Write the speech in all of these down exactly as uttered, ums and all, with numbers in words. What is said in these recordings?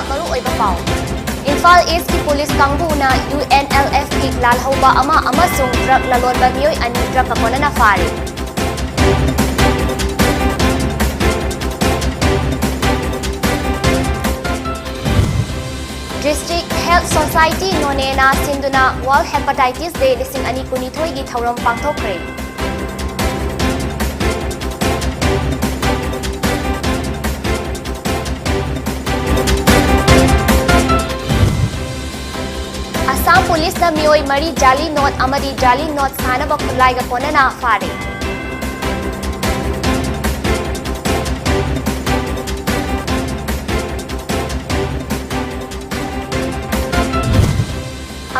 ꯃꯔꯨꯑꯣꯏꯕ ꯄꯥꯎ꯫ ꯏꯝꯐꯥꯜ ꯏꯁꯀꯤ ꯄꯨꯂꯤꯁ ꯀꯥꯡꯕꯨꯅ UNLFꯀꯤ ꯂꯥꯜꯍꯧꯕ ꯑꯃ ꯑꯃꯁꯨꯡ ꯗ꯭ꯔꯒ ꯂꯂꯣꯟꯕ ꯃꯤꯑꯣꯏ ꯑꯅꯤ ꯗ꯭ꯔꯒꯀ ꯀꯣꯟꯅꯅ ꯐꯥꯔꯦ꯫ District Health Society ꯅꯣꯅꯦꯅ ꯁꯤꯟꯗꯨꯅ World Hepatitis Day ꯂꯤꯁꯤꯡ ꯑꯅꯤ ꯀꯨꯟꯅꯤꯊꯣꯏꯒꯤ ꯊꯧꯔꯝ ꯄꯥꯡꯊꯣꯛꯈ꯭ꯔꯦ꯫ ꯑꯁꯥꯝ ꯄꯨꯂꯤꯁꯅ ꯃꯤꯑꯣꯏ ꯃꯔꯤ ꯖꯥꯂꯤ ꯅꯣꯠ ꯑꯃꯗꯤ ꯖꯥꯂꯤ ꯅꯣꯠ ꯁꯥꯅꯕ ꯈꯨꯠꯂꯥꯏꯒ ꯀꯣꯟꯅꯅ ꯐꯥꯔꯦ꯫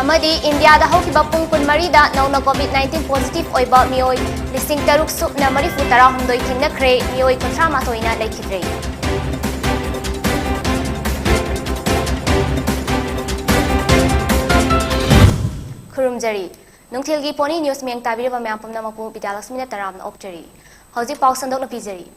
ꯑꯃꯗꯤ ꯏꯟꯗꯤꯌꯥꯗ ꯍꯧꯈꯤꯕ ꯄꯨꯡ ꯀꯨꯟꯃꯔꯤꯗ ꯅꯧꯅ COVID nineteen positive ꯑꯣꯏꯕ ꯃꯤꯑꯣꯏ ꯂꯤꯁꯤꯡ ꯇꯔꯨꯛ ꯁꯨꯞꯅ ꯃꯔꯤꯐꯨ ꯇꯔꯥꯍꯨꯝꯗꯣꯏ ꯊꯦꯡꯅꯈ꯭ꯔꯦ, ꯃꯤꯑꯣꯏ ꯀꯨꯟꯊ꯭ꯔꯥ ꯃꯥꯊꯣꯏꯅ ꯂꯩꯈꯤꯗ꯭ꯔꯦ꯫ ꯈꯨꯔꯨꯝꯖꯔꯤ꯫ ꯅꯨꯡꯊꯤꯜꯒꯤ ꯄꯣꯅꯤ ꯅ꯭ꯌꯨꯁ ꯃꯤꯌꯦꯡ ꯇꯥꯕꯤꯔꯤꯕ ꯃꯌꯥꯝ ꯄꯨꯝꯅꯃꯛꯄꯨ ꯕꯤꯗ꯭ꯌꯥꯂꯛꯁꯃꯤꯅ ꯇꯔꯥꯝꯅ ꯑꯣꯛꯆꯔꯤ꯫ ꯍꯧꯖꯤꯛ ꯄꯥꯎ ꯁꯟꯗꯣꯛꯅ ꯄꯤꯖꯔꯤ꯫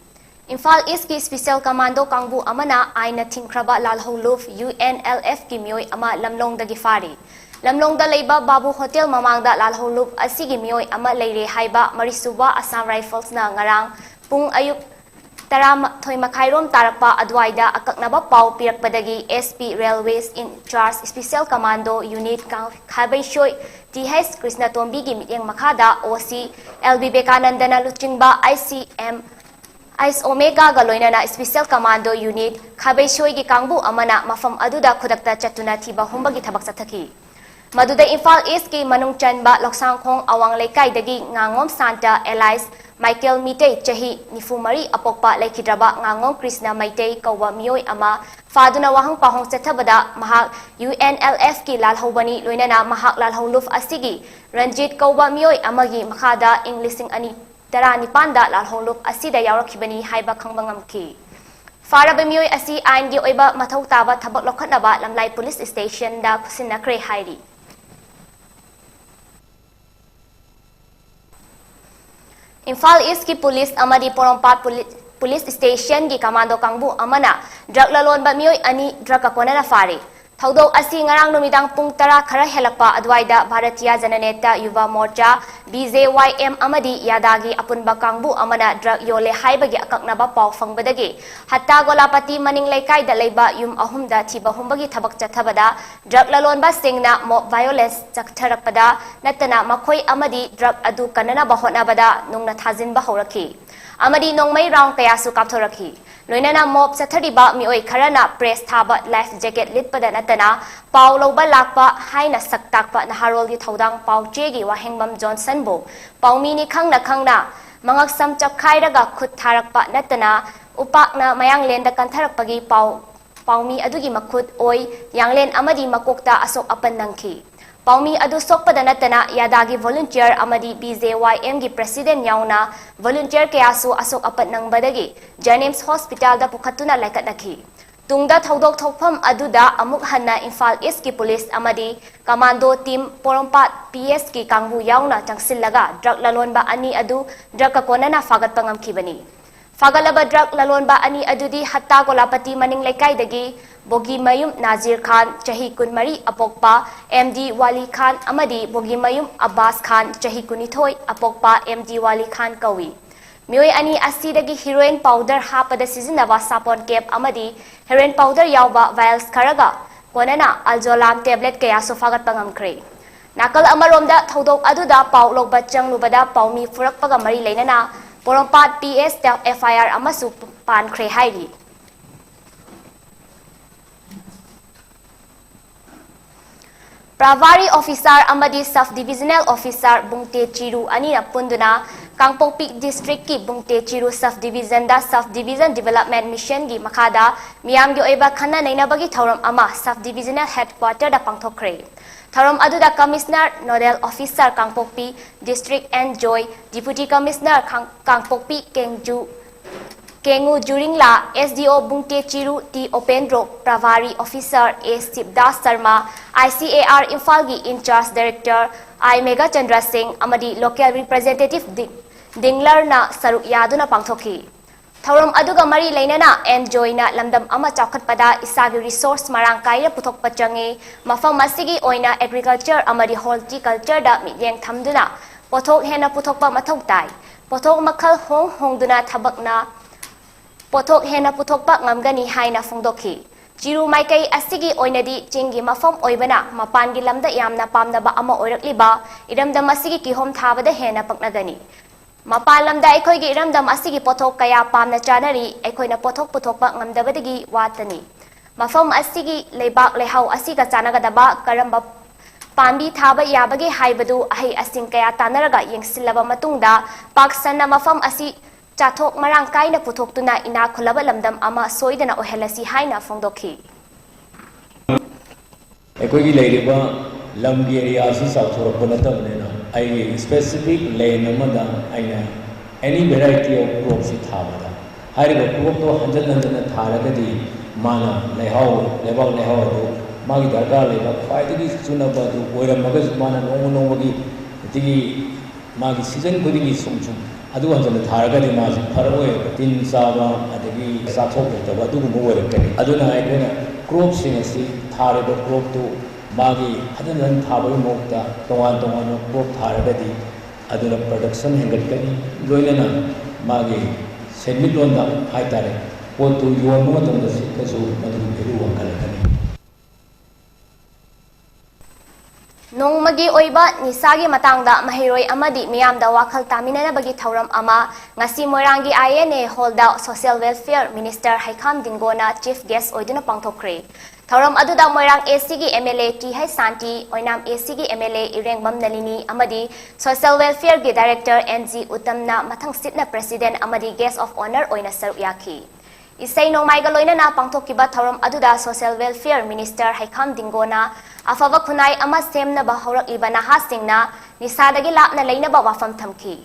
ꯏꯝꯐꯥꯜ ꯏꯁꯀꯤ ꯁ꯭ꯄꯤꯁꯦꯜ ꯀꯃꯥꯟꯗꯣ ꯀꯥꯡꯕꯨ ꯑꯃꯅ ꯑꯥꯏꯟꯅ ꯊꯤꯡꯈ꯭ꯔꯕ ꯂꯥꯜꯍꯧꯂꯨꯞ UNLFꯀꯤ ꯃꯤꯑꯣꯏ ꯑꯃ ꯂꯝꯂꯣꯡꯗꯒꯤ ꯐꯥꯔꯤ꯫ ꯂꯝꯂꯣꯡꯗ ꯂꯩꯕ ꯕꯥꯕꯨ ꯍꯣꯇꯦꯜ ꯃꯃꯥꯡꯗ ꯂꯥꯜꯍꯧꯂꯨꯞ ꯑꯁꯤꯒꯤ ꯃꯤꯑꯣꯏ ꯑꯃ ꯂꯩꯔꯦ ꯍꯥꯏꯕ ꯃꯔꯤꯁꯨꯕ ꯑꯁꯥꯝ ꯔꯥꯏꯐꯜꯁꯅ ꯉꯔꯥꯡ ꯄꯨꯡ ꯑꯌꯨꯛ ꯇꯔꯥꯃꯥꯊꯣꯏ ꯃꯈꯥꯏꯔꯣꯝ ꯇꯥꯔꯛꯄ ꯑꯗꯨꯋꯥꯏꯗ ꯑꯀꯛꯅꯕ ꯄꯥꯎ ꯄꯤꯔꯛꯄꯗꯒꯤ SP Railways in Charge Special Commando Unit Khabeisoi T H ꯀ꯭ꯔꯤꯁꯅꯇꯣꯝꯕꯤꯒꯤ ꯃꯤꯠꯌꯦꯡ ꯃꯈꯥꯗ OC ꯑꯦꯜ ꯕꯤꯕꯦꯀꯥꯅꯟꯗꯅ ꯂꯨꯆꯤꯡꯕ ICM ꯑꯥꯏꯁ ꯑꯣꯃꯦꯒꯥꯒ ꯂꯣꯏꯅꯅ ꯁ꯭ꯄꯤꯁꯦꯜ ꯀꯃꯥꯟꯗꯣ ꯌꯨꯅꯤꯠ ꯈꯥꯕꯩꯁꯣꯏꯒꯤ ꯀꯥꯡꯕꯨ ꯑꯃꯅ ꯃꯐꯝ ꯑꯗꯨꯗ ꯈꯨꯗꯛꯇ ꯆꯠꯇꯨꯅ ꯊꯤꯕ ꯍꯨꯝꯕꯒꯤ ꯊꯕꯛ ꯆꯠꯊꯈꯤ꯫ ꯃꯗꯨꯗ ꯏꯝꯐꯥꯜ ꯏꯁꯀꯤ ꯃꯅꯨꯡ ꯆꯟꯕ ꯂꯧꯁꯥꯡꯈꯣꯡ ꯑꯋꯥꯡ ꯂꯩꯀꯥꯏꯗꯒꯤ ꯉꯥꯉꯣꯝ ꯁꯥꯟꯇ alias ꯃꯥꯏꯀꯦꯜ ꯃꯤꯇꯩ, ꯆꯍꯤ ꯅꯤꯐꯨ ꯃꯔꯤ ꯑꯄꯣꯛꯄ, ꯂꯩꯈꯤꯗ꯭ꯔꯕ ꯉꯥꯉꯣꯝ ꯀ꯭ꯔꯤꯁꯅ ꯃꯩꯇꯩ ꯀꯧꯕ ꯃꯤꯑꯣꯏ ꯑꯃ ꯐꯥꯗꯨꯅ ꯋꯥꯍꯪ ꯄꯥꯎꯍꯪ ꯆꯠꯊꯕꯗ ꯃꯍꯥꯛ UNLFꯀꯤ ꯂꯥꯜꯍꯧꯕꯅꯤ, ꯂꯣꯏꯅꯅ ꯃꯍꯥꯛ ꯂꯥꯜꯍꯧꯂꯨꯞ ꯑꯁꯤꯒꯤ ꯔꯟꯖꯤꯠ ꯀꯧꯕ ꯃꯤꯑꯣꯏ ꯑꯃꯒꯤ ꯃꯈꯥꯗ ꯏꯪ ꯂꯤꯁꯤꯡ ꯑꯅꯤ ꯇꯔꯥꯅꯤꯄꯥꯟꯗ ꯂꯥꯜꯍꯧꯂꯨꯞ ꯑꯁꯤꯗ ꯌꯥꯎꯔꯛꯈꯤꯕꯅꯤ ꯍꯥꯏꯕ ꯈꯪꯕ ꯉꯝꯈꯤ꯫ ꯐꯥꯔꯕ ꯃꯤꯑꯣꯏ ꯑꯁꯤ ꯑꯥꯏꯟꯒꯤ ꯑꯣꯏꯕ ꯃꯊꯧ ꯇꯥꯕ ꯊꯕꯛ ꯂꯧꯈꯠꯅꯕ ꯂꯝꯂꯥꯏ ꯄꯨꯂꯤꯁ ꯁ꯭ꯇꯦꯁꯟꯗ ꯈꯨꯠꯁꯤꯟꯅꯈ꯭ꯔꯦ ꯍꯥꯏꯔꯤ꯫ ꯏꯝꯐꯥꯜ ꯏꯁꯀꯤ ꯄꯨꯂꯤꯁ ꯑꯃꯗꯤ ꯄꯣꯔꯣꯝꯄꯥꯠ ꯄꯨꯂꯤꯁ Police Station ꯒꯤ commando ꯀꯥꯡꯕꯨ ꯑꯃꯅ drug ꯂꯂꯣꯟꯕ ꯃꯤꯑꯣꯏ ꯑꯅꯤ drug ꯀ ꯀꯣꯟꯅꯅ ꯐꯥꯔꯤ꯫ ꯊꯧꯗꯣꯛ ꯑꯁꯤ ꯉꯔꯥꯡ ꯅꯨꯃꯤꯗꯥꯡ ꯄꯨꯡ ꯇꯔꯥ ꯈꯔ ꯍꯦꯜꯂꯛꯄ ꯑꯗꯨꯋꯥꯏꯗ Bharatiya ꯖꯅꯅꯦꯇꯥ ꯌꯨꯚꯥ ꯃꯣꯔꯆꯥ, B J Y M, ꯑꯃꯗꯤ ꯌꯥꯗꯥꯒꯤ ꯑꯄꯨꯟꯕ ꯀꯥꯡꯕꯨ ꯑꯃꯅ drug ꯌꯣꯜꯂꯦ ꯍꯥꯏꯕꯒꯤ ꯑꯀꯛꯅꯕ ꯄꯥꯎ ꯐꯪꯕꯗꯒꯤ ꯍꯠꯇꯥ ꯒꯣꯂꯥꯄꯇꯤ ꯃꯅꯤꯡ ꯂꯩꯀꯥꯏꯗ ꯂꯩꯕ ꯌꯨꯝ ꯑꯍꯨꯝꯗ ꯊꯤꯕ ꯍꯨꯝꯕꯒꯤ ꯊꯕꯛ ꯆꯠꯊꯕꯗ drug ꯂꯂꯣꯟꯕꯁꯤꯡꯅ mob violence ꯆꯠꯊꯔꯛꯄꯗ ꯅꯠꯇꯅ ꯃꯈꯣꯏ ꯑꯃꯗꯤ drug ꯑꯗꯨ ꯀꯟꯅꯅꯕ ꯍꯣꯠꯅꯕꯗ ꯅꯨꯡꯅ ꯊꯥꯖꯤꯟꯕ ꯍꯧꯔꯛꯈꯤ ꯑꯃꯗꯤ ꯅꯣꯡꯃꯩ round ꯀꯌꯥꯁꯨ ꯀꯥꯞꯊꯣꯔꯛꯈꯤ꯫ ꯂꯣꯏꯅꯅ mob ꯆꯠꯊꯔꯤꯕ ꯃꯤꯑꯣꯏ ꯈꯔꯅ press ꯊꯥꯕ, life jacket ꯂꯤꯠꯄꯗ ꯅꯠꯇꯅ ꯄꯥꯎ ꯂꯧꯕ ꯂꯥꯛꯄ ꯍꯥꯏꯅ ꯁꯛ ꯇꯥꯛꯄ ꯅꯍꯥꯔꯣꯜꯒꯤ ꯊꯧꯗꯥꯡ ꯄꯥꯎ ꯆꯦꯒꯤ ꯋꯥꯍꯦꯡꯕꯝ ꯖꯣꯟꯁꯟꯕꯨ ꯄꯥꯎꯃꯤꯅꯤ ꯈꯪꯅ ꯈꯪꯅ ꯃꯉꯛꯁꯝ ꯆꯞꯈꯥꯏꯔꯒ ꯈꯨꯠ ꯊꯥꯔꯛꯄ ꯅꯠꯇꯅ ꯎꯄꯥꯛꯅ ꯃꯌꯥꯡꯂꯦꯟꯗ ꯀꯟꯊꯔꯛꯄꯒꯤ ꯄꯥꯎ ꯄꯥꯎꯃꯤ ꯑꯗꯨꯒꯤ ꯃꯈꯨꯠ, ꯑꯣꯏ, ꯌꯥꯡꯂꯦꯟ ꯑꯃꯗꯤ ꯃꯀꯣꯛꯇ ꯑꯁꯣꯛ ꯑꯄꯟ ꯅꯪꯈꯤ꯫ ꯄꯥꯎꯃꯤ ꯑꯗꯨ ꯁꯣꯛꯄꯗ ꯅꯠꯇꯅ ꯌꯥꯗꯥꯒꯤ volunteer ꯑꯃꯗꯤ B J Y M ꯒꯤ president ꯌꯥꯎꯅ volunteer ꯀꯌꯥꯁꯨ ꯑꯁꯣꯛ ꯑꯄꯟ ꯅꯪꯕꯗꯒꯤ JNIMS hospital ꯗ ꯄꯨꯈꯠꯇꯨꯅ ꯂꯥꯏꯀꯠꯅꯈꯤ꯫ ꯇꯨꯡꯗ ꯊꯧꯗꯣꯛ ꯊꯣꯛꯐꯝ ꯑꯗꯨꯗ ꯑꯃꯨꯛ ꯍꯟꯅ ꯏꯝꯐꯥꯜ East ꯀꯤ police ꯑꯃꯗꯤ commando team ꯄꯣꯔꯣꯝꯄꯥꯠ P S ꯀꯤ ꯀꯥꯡꯕꯨ ꯌꯥꯎꯅ ꯆꯪꯁꯤꯜꯂꯒ drug ꯂꯂꯣꯟꯕ ꯑꯅꯤ ꯑꯗꯨ drug ꯀ ꯀꯣꯟꯅꯅ ꯐꯥꯒꯠꯄ ꯉꯝꯈꯤꯕꯅꯤ꯫ ꯐꯥꯒꯠꯂꯕ drug ꯂꯂꯣꯟꯕ ꯑꯅꯤ ꯑꯗꯨꯗꯤ ꯍꯠꯇꯥ ꯒꯣꯂꯥꯄꯇꯤ ꯃꯅꯤꯡ ꯂꯩꯀꯥꯏꯗꯒꯤ ꯕꯣꯒꯤꯃꯌꯨꯝ ꯅꯥꯖꯤꯔ ꯈꯥꯟ, ꯆꯍꯤ ꯀꯨꯟꯃꯔꯤ ꯑꯄꯣꯛꯄ, M D ꯋꯥꯂꯤ ꯈꯥꯟ ꯑꯃꯗꯤ ꯕꯣꯒꯤꯃꯌꯨꯝ ꯑꯕꯥꯁ ꯈꯥꯟ, ꯆꯍꯤ ꯀꯨꯟꯅꯤꯊꯣꯏ ꯑꯄꯣꯛꯄ, M D ꯋꯥꯂꯤ ꯈꯥꯟ ꯀꯧꯏ꯫ ꯃꯤꯑꯣꯏ ꯑꯅꯤ ꯑꯁꯤꯗꯒꯤ heroin powder ꯍꯥꯞꯄꯗ ꯁꯤꯖꯤꯟꯅꯕ ꯁꯥꯄꯣꯟ cap ꯑꯃꯗꯤ heroin powder ꯌꯥꯎꯕ vials ꯈꯔꯒ ꯀꯣꯟꯅꯅ alzolam tablet ꯀꯌꯥꯁꯨ ꯐꯥꯒꯠꯄ ꯉꯝꯈ꯭ꯔꯦ꯫ ꯅꯥꯀꯜ ꯑꯃꯔꯣꯝꯗ ꯊꯧꯗꯣꯛ ꯑꯗꯨꯗ ꯄꯥꯎ ꯂꯧꯕ ꯆꯪꯂꯨꯕꯗ ꯄꯥꯎꯃꯤ ꯐꯨꯔꯛꯄꯒ ꯃꯔꯤ ꯂꯩꯅꯅ ꯄꯣꯔꯣꯝꯄꯥꯠ P S ꯇ F I R ꯑꯃꯁꯨ ꯄꯥꯟꯈ꯭ꯔꯦ ꯍꯥꯏꯔꯤ꯫ ꯄ꯭ꯔꯚꯥꯔꯤ officer ꯑꯃꯗꯤ sub divisional officer ꯕꯨꯡꯇꯦ ꯆꯤꯔꯨ ꯑꯅꯤꯅ ꯄꯨꯟꯗꯨꯅ ꯀꯥꯡꯄꯣꯛꯄꯤ district ꯀꯤ ꯕꯨꯡꯇꯦ ꯆꯤꯔꯨ sub division ꯗ sub division development mission ꯒꯤ ꯃꯈꯥꯗ ꯃꯤꯌꯥꯝꯒꯤ ꯑꯣꯏꯕ ꯈꯟꯅ ꯅꯩꯅꯕꯒꯤ ꯊꯧꯔꯝ ꯑꯃ sub divisional headquarter ꯗ ꯄꯥꯡꯊꯣꯛꯈ꯭ꯔꯦ꯫ ꯊꯧꯔꯝ ꯑꯗꯨꯗ Commissioner, Nodal Officer ꯀꯥꯡꯄꯣꯛꯄꯤ, District N Joy, Deputy Commissioner ꯈꯥꯡ-, ꯀꯥꯡꯄꯣꯛꯄꯤ ꯀꯦꯡꯖꯨ, ꯀꯦꯡꯉꯨ Juringla, S D O Bungte Chiru T Opendro, Pravari Officer A Shibdas Sharma, I C A R ꯏꯝꯐꯥꯜꯒꯤ in-charge director I ꯃꯦꯘꯆꯟꯗ꯭ꯔ ꯁꯤꯡ ꯑꯃꯗꯤ local representative ꯗꯤ-, ꯗꯤꯡꯂꯔꯅ ꯁꯔꯨꯛ ꯌꯥꯗꯨꯅ ꯄꯥꯡꯊꯣꯛꯈꯤ꯫ ꯊꯧꯔꯝ ꯑꯗꯨꯒ ꯃꯔꯤ ꯂꯩꯅꯅ ꯑꯦꯟ ꯖꯣꯏꯅ ꯂꯝꯗꯝ ꯑꯃ ꯆꯥꯎꯈꯠꯄꯗ ꯏꯁꯥꯒꯤ resource ꯃꯔꯥꯡ ꯀꯥꯏꯅ ꯄꯨꯊꯣꯛꯄ ꯆꯪꯏ꯫ ꯃꯐꯝ ꯑꯁꯤꯒꯤ ꯑꯣꯏꯅ agriculture ꯑꯃꯗꯤ horticultureꯗ ꯃꯤꯠꯌꯦꯡ ꯊꯝꯗꯨꯅ ꯄꯣꯠꯊꯣꯛ ꯍꯦꯟꯅ ꯄꯨꯊꯣꯛꯄ ꯃꯊꯧ ꯇꯥꯏ꯫ ꯄꯣꯠꯊꯣꯛ ꯃꯈꯜ ꯍꯣꯡ ꯍꯣꯡꯗꯨꯅ ꯊꯕꯛꯅ ꯄꯣꯠꯊꯣꯛ ꯍꯦꯟꯅ ꯄꯨꯊꯣꯛꯄ ꯉꯝꯒꯅꯤ ꯍꯥꯏꯅ ꯐꯣꯡꯗꯣꯛꯈꯤ꯫ ꯆꯤꯔꯨ ꯃꯥꯏꯀꯩ ꯑꯁꯤꯒꯤ ꯑꯣꯏꯅꯗꯤ ꯆꯤꯡꯒꯤ ꯃꯐꯝ ꯑꯣꯏꯕꯅ ꯃꯄꯥꯟꯒꯤ ꯂꯝꯗ ꯌꯥꯝꯅ ꯄꯥꯝꯅꯕ ꯑꯃ ꯑꯣꯏꯔꯛꯂꯤꯕ ꯏꯔꯝꯗꯝ ꯑꯁꯤꯒꯤ ꯀꯤꯍꯣꯝ ꯊꯥꯕꯗ ꯍꯦꯟꯅ ꯄꯛꯅꯒꯅꯤ꯫ ꯃꯄꯥꯟ ꯂꯝꯗ ꯑꯩꯈꯣꯏꯒꯤ ꯏꯔꯝꯗꯝ ꯑꯁꯤꯒꯤ ꯄꯣꯠꯊꯣꯛ ꯀꯌꯥ ꯄꯥꯝꯅ ꯆꯥꯅꯔꯤ, ꯑꯩꯈꯣꯏꯅ ꯄꯣꯠꯊꯣꯛ ꯄꯨꯊꯣꯛꯄ ꯉꯝꯗꯕꯗꯒꯤ ꯋꯥꯠꯇꯅꯤ꯫ ꯃꯐꯝ ꯑꯁꯤꯒꯤ ꯂꯩꯕꯥꯛ ꯂꯩꯍꯥꯎ ꯑꯁꯤꯒ ꯆꯥꯟꯅꯒꯗꯕ ꯀꯔꯝꯕ ꯄꯥꯝꯕꯤ ꯊꯥꯕ ꯌꯥꯕꯒꯦ ꯍꯥꯏꯕꯗꯨ ꯑꯍꯩ ꯑꯁꯤꯡ ꯀꯌꯥ ꯇꯥꯟꯅꯔꯒ ꯌꯦꯡꯁꯤꯜꯂꯕ ꯃꯇꯨꯡꯗ ꯄꯥꯛ ꯁꯟꯅ ꯃꯐꯝ ꯑꯁꯤ ꯆꯥꯊꯣꯛ ꯃꯔꯥꯡ ꯀꯥꯏꯅ ꯄꯨꯊꯣꯛꯇꯨꯅ ꯏꯅꯥꯛ ꯈꯨꯜꯂꯕ ꯂꯝꯗꯝ ꯑꯃ ꯁꯣꯏꯗꯅ ꯑꯣꯏꯍꯜꯂꯁꯤ ꯍꯥꯏꯅ ꯐꯣꯡꯗꯣꯛꯈꯤ꯫ ꯑꯩꯈꯣꯏꯒꯤ ꯂꯩꯔꯤꯕ ꯂꯝꯒꯤ area ꯑꯁꯤ ꯆꯥꯎꯊꯣꯔꯛꯄ ꯅꯠꯇꯕꯅꯤꯅ ꯑꯩꯒꯤ specific land ꯑꯃꯗ ꯑꯩꯅ any variety of cropꯁꯤ ꯊꯥꯕꯗ, ꯍꯥꯏꯔꯤꯕ cropꯇꯣ ꯍꯟꯖꯟ ꯍꯟꯖꯟꯅ ꯊꯥꯔꯒꯗꯤ ꯃꯥꯅ ꯂꯩꯍꯥꯎ, ꯂꯩꯕꯥꯛ ꯂꯩꯍꯥꯎ ꯑꯗꯨ ꯃꯥꯒꯤ ꯗꯔꯀꯥꯔ ꯂꯩꯕ ꯈ꯭ꯋꯥꯏꯗꯒꯤ ꯆꯨꯅꯕ ꯑꯗꯨ ꯑꯣꯏꯔꯝꯃꯒꯁꯨ ꯃꯥꯅ ꯅꯣꯡꯃ ꯅꯣꯡꯃꯒꯤ ꯑꯗꯒꯤ ꯃꯥꯒꯤ season ꯈꯨꯗꯤꯡꯒꯤ ꯁꯨꯝ ꯁꯨꯝ ꯑꯗꯨ ꯍꯟꯖꯟꯅ ꯊꯥꯔꯒꯗꯤ ꯃꯥꯁꯤ ꯐꯔꯛꯑꯣꯏ, ꯇꯤꯟ ꯆꯥꯕ ꯑꯗꯒꯤ ꯆꯥꯊꯣꯛ ꯂꯩꯇꯕ ꯑꯗꯨꯒꯨꯝꯕ ꯑꯣꯏꯔꯛꯀꯅꯤ꯫ ꯑꯗꯨꯅ ꯑꯩꯈꯣꯏꯅ cropꯁꯤꯡ ꯑꯁꯤ ꯊꯥꯔꯤꯕ cropꯇꯨ ꯃꯥꯒꯤ ꯍꯟꯖꯟ ꯍꯟꯖꯟ ꯊꯥꯕꯒꯤ ꯃꯍꯨꯠꯇ ꯇꯣꯉꯥꯟ ꯇꯣꯉꯥꯟꯕ crop ꯊꯥꯔꯒꯗꯤ ꯑꯗꯨꯅ production ꯍꯦꯟꯒꯠꯀꯅꯤ, ꯂꯣꯏꯅꯅ ꯃꯥꯒꯤ ꯁꯦꯟꯃꯤꯠꯂꯣꯟꯗ ꯍꯥꯏꯇꯥꯔꯦ, ꯄꯣꯠꯇꯨ ꯌꯣꯟꯕ ꯃꯇꯝꯗ ꯁꯤꯠꯂꯁꯨ ꯃꯗꯨꯒꯤ value ꯋꯥꯡꯈꯠꯂꯛꯀꯅꯤ꯫ ꯅꯣꯡꯃꯒꯤ ꯑꯣꯏꯕ ꯅꯤꯁꯥꯒꯤ ꯃꯇꯥꯡꯗ ꯃꯍꯩꯔꯣꯏ ꯑꯃꯗꯤ ꯃꯤꯌꯥꯝꯗ ꯋꯥꯈꯜ ꯇꯥꯃꯤꯟꯅꯅꯕꯒꯤ ꯊꯧꯔꯝ ꯑꯃ ꯉꯁꯤ ꯃꯣꯏꯔꯥꯡꯒꯤ I N A hallꯗ Social Welfare Minister ꯍꯩꯈꯥꯝ ꯗꯤꯡꯒꯣꯅ chief guest ꯑꯣꯏꯗꯨꯅ ꯄꯥꯡꯊꯣꯛꯈ꯭ꯔꯦ꯫ ꯊꯧꯔꯝ ꯑꯗꯨꯗ ꯃꯣꯏꯔꯥꯡ ACꯒꯤ MLA ꯇꯤ ꯍꯩꯆ ꯁꯥꯟꯇꯤ, ꯑꯣꯏꯅꯥꯝ ACꯒꯤ MLA ꯏꯔꯦꯡꯕꯝ ꯅꯂꯤꯅꯤ ꯑꯃꯗꯤ Social Welfareꯒꯤ Director N G ꯎꯇꯝꯅ ꯃꯊꯪꯁꯤꯠꯅ president ꯑꯃꯗꯤ guest of honour ꯑꯣꯏꯅ ꯁꯔꯨꯛ ꯌꯥꯈꯤ꯫ ꯏꯁꯩ ꯅꯣꯡꯃꯥꯏꯒ ꯂꯣꯏꯅꯅ ꯄꯥꯡꯊꯣꯛꯈꯤꯕ ꯊꯧꯔꯝ ꯑꯗꯨꯗ Social Welfare Minister ꯍꯩꯈꯥꯝ ꯗꯤꯡꯒꯣꯅ ꯑꯐꯕ ꯈꯨꯟꯅꯥꯏ ꯑꯃ ꯁꯦꯝꯅꯕ ꯍꯧꯔꯛꯂꯤꯕ ꯅꯍꯥꯁꯤꯡꯅ ꯅꯤꯁꯥꯗꯒꯤ ꯂꯥꯞꯅ ꯂꯩꯅꯕ ꯋꯥꯐꯝ ꯊꯝꯈꯤ꯫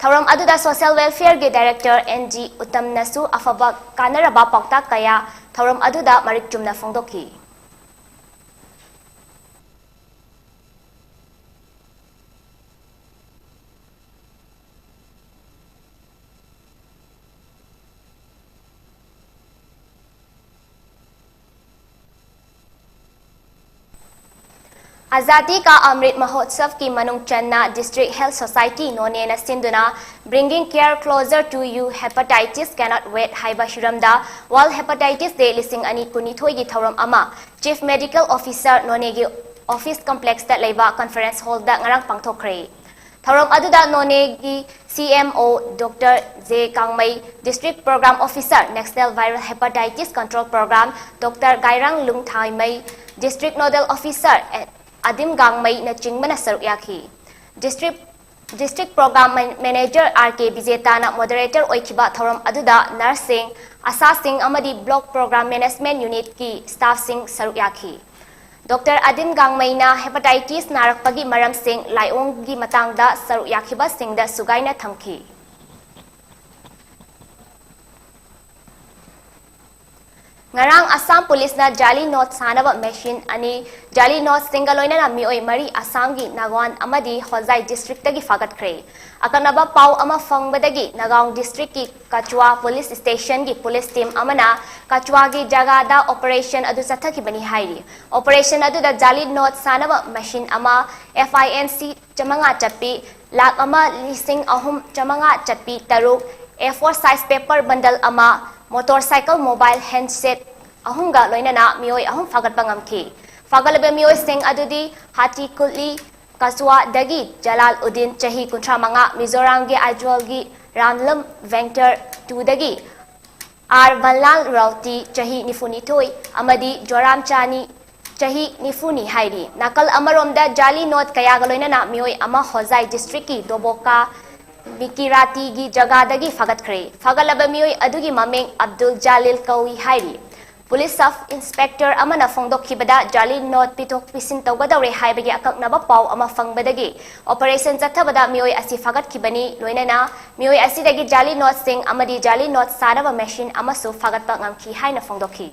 ꯊꯧꯔꯝ ꯑꯗꯨꯗ Social Welfareꯒꯤ Director N G ꯎꯇꯝꯅꯁꯨ ꯑꯐꯕ ꯀꯥꯟꯅꯔꯕ ꯄꯥꯎꯇꯥꯛ ꯀꯌꯥ ꯊꯧꯔꯝ ꯑꯗꯨꯗ ꯃꯔꯤꯛ ꯆꯨꯝꯅ ꯐꯣꯡꯗꯣꯛꯈꯤ꯫ ꯑꯖꯥꯗꯤ ꯀꯥ ꯑꯃ꯭ꯔꯤꯠ ꯃꯍꯣꯠꯁꯕꯀꯤ ꯃꯅꯨꯡ ꯆꯟꯅ District Health Society ꯅꯣꯅꯦꯅ ꯁꯤꯟꯗꯨꯅ Bringing Care Closer to You, Hepatitis Cannot Wait ꯍꯥꯏꯕ ꯍꯤꯔꯝꯗ World Hepatitis Day ꯂꯤꯁꯤꯡ ꯑꯅꯤ ꯀꯨꯟꯅꯤꯊꯣꯏꯒꯤ ꯊꯧꯔꯝ ꯑꯃ Chief Medical Officer ꯅꯣꯅꯦꯒꯤ office complexꯇ ꯂꯩꯕ conference hallꯗ ꯉꯔꯥꯡ ꯄꯥꯡꯊꯣꯛꯈ꯭ꯔꯦ꯫ ꯊꯧꯔꯝ ꯑꯗꯨꯗ ꯅꯣꯅꯦꯒꯤ C M O Doctor J ꯀꯥꯡꯃꯩ, District Program Officer National Viral Hepatitis Control Program Doctor ꯒꯥꯏꯔꯥꯡ ꯂꯨꯡꯊꯥꯏꯃꯩ, District Nodal Officer ꯑꯗꯤꯝ ꯒꯥꯡꯃꯩꯅꯆꯤꯡꯕꯅ ꯁꯔꯨꯛ ꯌꯥꯈꯤ꯫ District District Program Man-, Manager R K ꯕꯤꯖꯦꯇꯥꯅ moderator ꯑꯣꯏꯈꯤꯕ ꯊꯧꯔꯝ ꯑꯗꯨꯗ nurseꯁꯤꯡ, ꯑꯁꯥꯁꯤꯡ ꯑꯃꯗꯤ Block Program Management Unitꯀꯤ staffꯁꯤꯡ ꯁꯔꯨꯛ ꯌꯥꯈꯤ꯫ Doctor ꯑꯗꯤꯝ ꯒꯥꯡꯃꯩꯅ hepatitis ꯅꯥꯔꯛꯄꯒꯤ ꯃꯔꯝꯁꯤꯡ, ꯂꯥꯏꯑꯣꯡꯒꯤ ꯃꯇꯥꯡꯗ ꯁꯔꯨꯛ ꯌꯥꯈꯤꯕꯁꯤꯡꯗ ꯁꯨꯒꯥꯏꯅ ꯊꯝꯈꯤ꯫ ꯉꯔꯥꯡ ꯑꯁꯥꯝ ꯄꯨꯂꯤꯁꯅ ꯖꯥꯂꯤ ꯅꯣꯠ ꯁꯥꯅꯕ ꯃꯦꯁꯤꯟ ꯑꯅꯤ, ꯖꯥꯂꯤ ꯅꯣꯠꯁꯤꯡꯒ ꯂꯣꯏꯅꯅ ꯃꯤꯑꯣꯏ ꯃꯔꯤ ꯑꯁꯥꯝꯒꯤ ꯅꯥꯒꯥꯎꯟ ꯑꯃꯗꯤ ꯍꯣꯖꯥꯏ districtꯇꯒꯤ ꯐꯥꯒꯠꯈ꯭ꯔꯦ꯫ ꯑꯀꯛꯅꯕ ꯄꯥꯎ ꯑꯃ ꯐꯪꯕꯗꯒꯤ ꯅꯥꯒꯥꯎꯟ districtꯀꯤ ꯀꯆꯨꯋꯥ police stationꯒꯤ police team ꯑꯃꯅ ꯀꯆꯨꯋꯥꯒꯤ ꯖꯒꯥꯗ operation ꯑꯗꯨ ꯆꯠꯊꯈꯤꯕꯅꯤ ꯍꯥꯏꯔꯤ꯫ Operation ꯑꯗꯨꯗ ꯖꯥꯂꯤ ꯅꯣꯠ ꯁꯥꯅꯕ ꯃꯦꯁꯤꯟ ꯑꯃ, F I N C ꯆꯥꯃꯉꯥ ꯆꯠꯄꯤ, ꯂꯥꯈ ꯑꯃ ꯂꯤꯁꯤꯡ ꯑꯍꯨꯝ ꯆꯥꯃꯉꯥ ꯆꯠꯄꯤ ꯇꯔꯨꯛ, A four size paper bundle ꯑꯃ, motorcycle, mobile handset ꯑꯍꯨꯝꯒ ꯂꯣꯏꯅꯅ ꯃꯤꯑꯣꯏ ꯑꯍꯨꯝ ꯐꯥꯒꯠꯄ ꯉꯝꯈꯤ꯫ ꯐꯥꯒꯠꯂꯕ ꯃꯤꯑꯣꯏꯁꯤꯡ ꯑꯗꯨꯗꯤ ꯍꯥꯇꯤ ꯀꯨꯠꯂꯤ ꯀꯆꯨꯋꯥꯗꯒꯤ ꯖꯂꯥꯜ ꯎꯗꯤꯟ, ꯆꯍꯤ ꯀꯨꯟꯊ꯭ꯔꯥ ꯃꯉꯥ, ꯃꯤꯖꯣꯔꯥꯝꯒꯤ ꯑꯥꯏꯖꯣꯜꯒꯤ ꯔꯥꯝꯂꯝ vector twoꯗꯒꯤ R ꯕꯟꯂꯥꯜ ꯔꯥꯎꯇꯤ, ꯆꯍꯤ ꯅꯤꯐꯨꯅꯤꯊꯣꯏ, ꯑꯃꯗꯤ ꯖꯣꯔꯥꯝ ꯆꯥꯅꯤ, ꯆꯍꯤ ꯅꯤꯐꯨꯅꯤ ꯍꯥꯏꯔꯤ꯫ ꯅꯥꯀꯜ ꯑꯃꯔꯣꯝꯗ ꯖꯥꯂꯤ ꯅꯣꯠ ꯀꯌꯥꯒ ꯂꯣꯏꯅꯅ ꯃꯤꯑꯣꯏ ꯑꯃ ꯍꯣꯖꯥꯏ districtꯀꯤ ꯗꯣꯕꯣꯀꯥ ꯃꯤꯀꯤꯔꯥꯇꯤꯒꯤ ꯖꯒꯥꯗꯒꯤ ꯐꯥꯒꯠꯈ꯭ꯔꯦ꯫ ꯐꯥꯒꯠꯂꯕ ꯃꯤꯑꯣꯏ ꯑꯗꯨꯒꯤ ꯃꯃꯤꯡ ꯑꯕꯗꯨꯜ ꯖꯥꯂꯤꯜ ꯀꯧꯏ ꯍꯥꯏꯔꯤ꯫ Police sub inspector ꯑꯃꯅ ꯐꯣꯡꯗꯣꯛꯈꯤꯕꯗ ꯖꯥꯂꯤ ꯅꯣꯠ ꯄꯤꯊꯣꯛ ꯄꯤꯁꯤꯟ ꯇꯧꯒꯗꯧꯔꯦ ꯍꯥꯏꯕꯒꯤ ꯑꯀꯛꯅꯕ ꯄꯥꯎ ꯑꯃ ꯐꯪꯕꯗꯒꯤ operation ꯆꯠꯊꯕꯗ ꯃꯤꯑꯣꯏ ꯑꯁꯤ ꯐꯥꯒꯠꯈꯤꯕꯅꯤ꯫ ꯂꯣꯏꯅꯅ ꯃꯤꯑꯣꯏ ꯑꯁꯤꯗꯒꯤ ꯖꯥꯂꯤ ꯅꯣꯠꯁꯤꯡ ꯑꯃꯗꯤ ꯖꯥꯂꯤ ꯅꯣꯠ ꯁꯥꯅꯕ ꯃꯦꯁꯤꯟ ꯑꯃꯁꯨ ꯐꯥꯒꯠꯄ ꯉꯝꯈꯤ ꯍꯥꯏꯅ ꯐꯣꯡꯗꯣꯛꯈꯤ꯫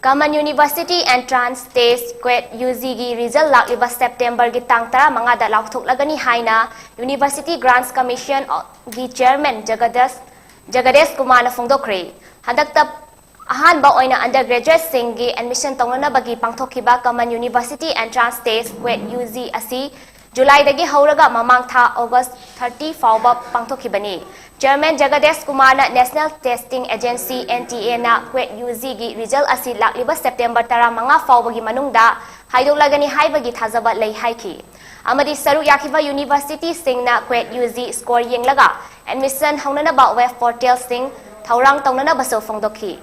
Common University Entrance Test, CUET, UGꯒꯤ result ꯂꯥꯛꯂꯤꯕ Septemberꯒꯤ ꯇꯥꯡ ꯇꯔꯥꯃꯉꯥꯗ ꯂꯥꯎꯊꯣꯛꯂꯒꯅꯤ ꯍꯥꯏꯅ University Grants Commissionꯒꯤ chairman ꯖꯒꯗꯁ, ꯖꯒꯗꯦꯁ ꯀꯨꯃꯥꯔꯅ ꯐꯣꯡꯗꯣꯛꯈ꯭ꯔꯦ꯫ ꯍꯟꯗꯛꯇ ꯑꯍꯥꯟꯕ ꯑꯣꯏꯅ undergraduateꯁꯤꯡꯒꯤ admission ꯇꯧꯅꯅꯕꯒꯤ ꯄꯥꯡꯊꯣꯛꯈꯤꯕ Common University Entrance Test, CUET UG ꯑꯁꯤ ꯖꯨꯂꯥꯏꯗꯒꯤ ꯍꯧꯔꯒ ꯃꯃꯥꯡ ꯊꯥ ꯑꯣꯒꯁ thirty ꯐꯥꯎꯕ ꯄꯥꯡꯊꯣꯛꯈꯤꯕꯅꯤ꯫ Chairman ꯖꯒꯗꯦꯁ ꯀꯨꯃꯥꯔꯅ National Testing Agency, NTAꯅ CUET UGꯒꯤ result ꯑꯁꯤ ꯂꯥꯛꯂꯤꯕ ꯁꯦꯞꯇꯦꯝꯕꯔ ꯇꯔꯥꯃꯉꯥ ꯐꯥꯎꯕꯒꯤ ꯃꯅꯨꯡꯗ ꯍꯥꯏꯗꯣꯛꯂꯒꯅꯤ ꯍꯥꯏꯕꯒꯤ ꯊꯥꯖꯕ ꯂꯩ ꯍꯥꯏꯈꯤ꯫ ꯑꯃꯗꯤ ꯁꯔꯨꯛ ꯌꯥꯈꯤꯕ universityꯁꯤꯡꯅ CUET UG score ꯌꯦꯡꯂꯒ admission ꯍꯧꯅꯅꯕ web portalꯁꯤꯡ ꯊꯧꯔꯥꯡ ꯇꯧꯅꯅꯕꯁꯨ ꯐꯣꯡꯗꯣꯛꯈꯤ꯫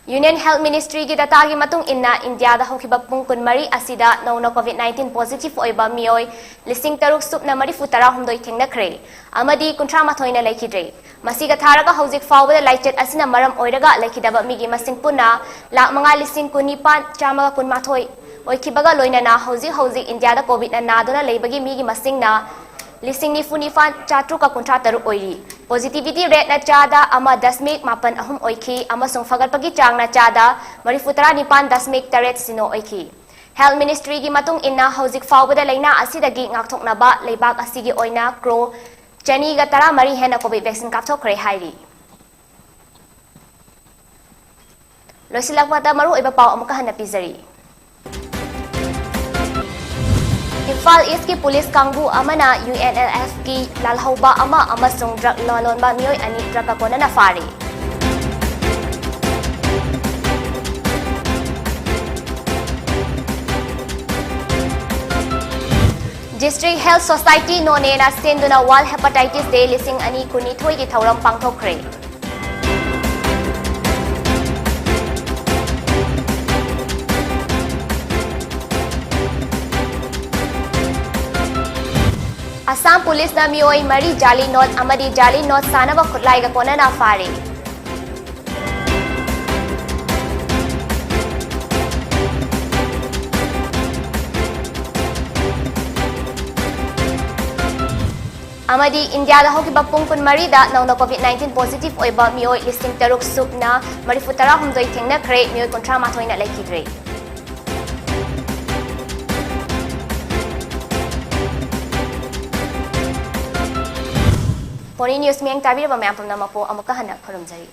Union Health Ministryꯒꯤ dataꯒꯤ ꯃꯇꯨꯡ ꯏꯟꯅ, ꯏꯟꯗꯤꯌꯥꯗ ꯍꯧꯈꯤꯕ ꯄꯨꯡ ꯀꯨꯟꯃꯔꯤ ꯑꯁꯤꯗ ꯅꯧꯅ COVID nineteen positive ꯑꯣꯏꯕ ꯃꯤꯑꯣꯏ ꯂꯤꯁꯤꯡ ꯇꯔꯨꯛ ꯁꯨꯞꯅ ꯃꯔꯤꯐꯨ ꯇꯔꯥꯍꯨꯝꯗꯣꯏ ꯊꯦꯡꯅꯈ꯭ꯔꯦ ꯑꯃꯗꯤ ꯀꯨꯟꯊ꯭ꯔꯥ ꯃꯥꯊꯣꯏꯅ ꯂꯩꯈꯤꯗ꯭ꯔꯦ꯫ ꯃꯁꯤꯒ ꯊꯥꯔꯒ ꯍꯧꯖꯤꯛ ꯐꯥꯎꯕꯗ ꯂꯥꯏꯆꯠ ꯑꯁꯤꯅ ꯃꯔꯝ ꯑꯣꯏꯔꯒ ꯂꯩꯈꯤꯗꯕ ꯃꯤꯒꯤ ꯃꯁꯤꯡ ꯄꯨꯟꯅ ꯂꯥꯈ ꯃꯉꯥ ꯂꯤꯁꯤꯡ ꯀꯨꯟꯅꯤꯄꯥꯟ ꯆꯥꯝꯃꯒ ꯀꯨꯟꯃꯥꯊꯣꯏ ꯑꯣꯏꯈꯤꯕꯒ ꯂꯣꯏꯅꯅ ꯍꯧꯖꯤꯛ ꯍꯧꯖꯤꯛ ꯏꯟꯗꯤꯌꯥꯗ COVIDꯅ ꯅꯥꯗꯨꯅ ꯂꯩꯕꯒꯤ ꯃꯤꯒꯤ ꯃꯁꯤꯡꯅ ꯂꯤꯁꯤꯡ ꯅꯤꯐꯨ ꯅꯤꯄꯥꯟ ꯆꯥꯇ꯭ꯔꯨꯛꯀ ꯀꯨꯟꯊ꯭ꯔꯥ ꯇꯔꯨꯛ ꯑꯣꯏꯔꯤ꯫ Positivity rateꯅ ꯆꯥꯗ ꯑꯃ ꯗꯁꯃꯤꯛ ꯃꯥꯄꯟ ꯑꯍꯨꯝ ꯑꯣꯏꯈꯤ ꯑꯃꯁꯨꯡ ꯐꯒꯠꯄꯒꯤ ꯆꯥꯡꯅ ꯆꯥꯗ ꯃꯔꯤꯐꯨ ꯇꯔꯥ ꯅꯤꯄꯥꯟ ꯗꯁꯃꯤꯛ ꯇꯔꯦꯠ ꯁꯤꯅꯣ ꯑꯣꯏꯈꯤ꯫ Health Ministryꯒꯤ ꯃꯇꯨꯡ ꯏꯟꯅ, ꯍꯧꯖꯤꯛ ꯐꯥꯎꯕꯗ ꯂꯥꯏꯅꯥ ꯑꯁꯤꯗꯒꯤ ꯉꯥꯛꯊꯣꯛꯅꯕ ꯂꯩꯕꯥꯛ ꯑꯁꯤꯒꯤ ꯑꯣꯏꯅ ꯀ꯭ꯔꯣ ꯆꯅꯤꯒ ꯇꯔꯥꯃꯔꯤ ꯍꯦꯟꯅ COVID vaccine ꯀꯥꯞꯊꯣꯛꯈ꯭ꯔꯦ ꯍꯥꯏꯔꯤ꯫ ꯂꯣꯏꯁꯤꯜꯂꯛꯄꯗ ꯃꯔꯨꯑꯣꯏꯕ ꯄꯥꯎ ꯑꯃꯨꯛꯀ ꯍꯟꯅ ꯄꯤꯖꯔꯤ꯫ ꯏꯝꯐꯥꯜ ꯏꯁꯀꯤ ꯄꯨꯂꯤꯁ ꯀꯥꯡꯕꯨ ꯑꯃꯅ UNLFꯀꯤ ꯂꯥꯜꯍꯧꯕ ꯑꯃ ꯑꯃꯁꯨꯡ drug ꯂꯂꯣꯟꯕ ꯃꯤꯑꯣꯏ ꯑꯅꯤ drugꯀ ꯀꯣꯟꯅꯅ ꯐꯥꯔꯤ꯫ District Health Society ꯅꯣꯅꯦꯅ ꯁꯤꯟꯗꯨꯅ World Hepatitis Day ꯂꯤꯁꯤꯡ ꯑꯅꯤ ꯀꯨꯟꯅꯤꯊꯣꯏꯒꯤ ꯊꯧꯔꯝ ꯄꯥꯡꯊꯣꯛꯈ꯭ꯔꯦ꯫ ꯑꯁꯥꯝ ꯄꯨꯂꯤꯁꯅ ꯃꯤꯑꯣꯏ ꯃꯔꯤ ꯖꯥꯂꯤ ꯅꯣꯠ ꯑꯃꯗꯤ ꯖꯥꯂꯤ ꯅꯣꯠ ꯁꯥꯅꯕ ꯈꯨꯠꯂꯥꯏꯒ ꯀꯣꯟꯅꯅ ꯐꯥꯔꯦ꯫ ꯑꯃꯗꯤ ꯏꯟꯗꯤꯌꯥꯗ ꯍꯧꯈꯤꯕ ꯄꯨꯡ ꯀꯨꯟꯃꯔꯤꯗ ꯅꯧꯅ COVID nineteen positive ꯑꯣꯏꯕ ꯃꯤꯑꯣꯏ ꯂꯤꯁꯤꯡ ꯇꯔꯨꯛ ꯁꯨꯞꯅ ꯃꯔꯤꯐꯨ ꯇꯔꯥꯍꯨꯝꯗꯣꯏ ꯊꯦꯡꯅꯈ꯭ꯔꯦ, ꯃꯤꯑꯣꯏ ꯀꯨꯟꯊ꯭ꯔꯥ ꯃꯥꯊꯣꯏꯅ ꯂꯩꯈꯤꯗ꯭ꯔꯦ꯫ ꯃꯣꯔꯅꯤꯡ ꯅ꯭ꯌꯨꯁ ꯃꯤꯠꯌꯦꯡ ꯇꯥꯕꯤꯔꯕ ꯃꯌꯥꯝ ꯄꯨꯝꯅꯃꯛꯄꯨ ꯑꯃꯨꯛꯀ ꯍꯟꯅ ꯈꯨꯔꯨꯝꯖꯔꯤ꯫